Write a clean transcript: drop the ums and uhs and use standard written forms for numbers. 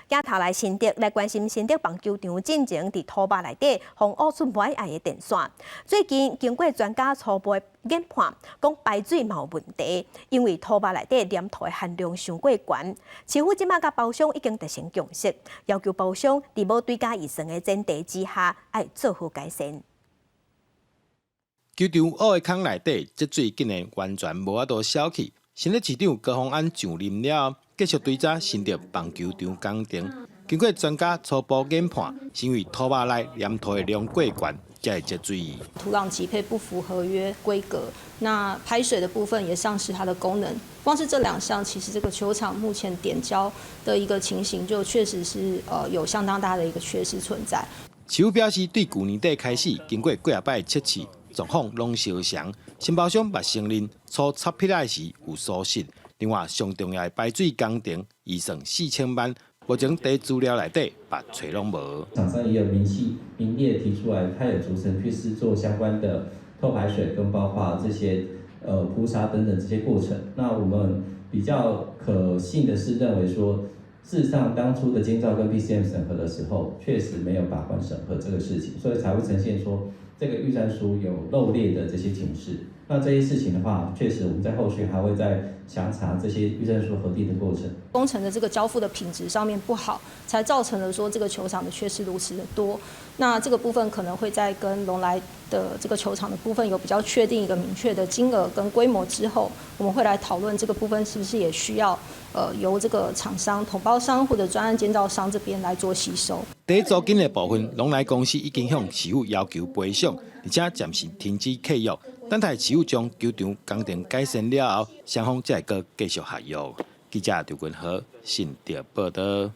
鏡頭來新竹來關心新竹棒球場進前佇土壙內底予挖出無愛的電線。最近經過專家初步研判，講排水嘛有問題，因為土壙內底黏土的含量傷過懸。市府這馬佮包商已經達成共識，要求包商佇無追加預算的前提之下，愛做好改善。球場挖的空內底積水竟然完全無法度消去。新竹市長高虹安上任了後，繼續追查新竹棒球場工程。經過專家初步研判，是因為土壙內黏土的量過懸，才會積水。土壤級配不符合約規格，那排水的部分也喪失它的功能。光是這兩項，其實這個球場目前點交的一個情形，就確實是有相當大的一個缺失存在。市府表示，對舊年底開始，經過幾若擺測試，狀況攏相仝。承包商嘛承認初插彼仔時有疏失。另外，上重要的排水工程預算4000萬，目前佇資料內底嘛揣攏無。廠商也有明細明列提出來，他有逐層去施做相關的透排水跟包括這些鋪沙等等這些過程。那我們比較可信的是認為說，事實上當初的監造跟 PCM 審核的時候，確實沒有把關審核這個事情，所以才會呈現說這個預算書有漏列的這些情勢。那這些事情的話，確實我們在後續還會再詳查這些預算書核定的過程。工程的這個交付的品質上面不好，才造成了說這個球場的缺失如此的多。那這個部分可能會在跟龍來的這個球場的部分有比較確定一個明確的金額跟規模之後，我們會來討論這個部分是不是也需要由這個廠商、統包商或者專案監造商這邊來做吸收。佇租金的部分，龍來公司已經向市府要求賠償，而且暫時停止契約，等待市府將球場工程改善了後，雙方才會閣繼續合約。記者劉君和新竹報導。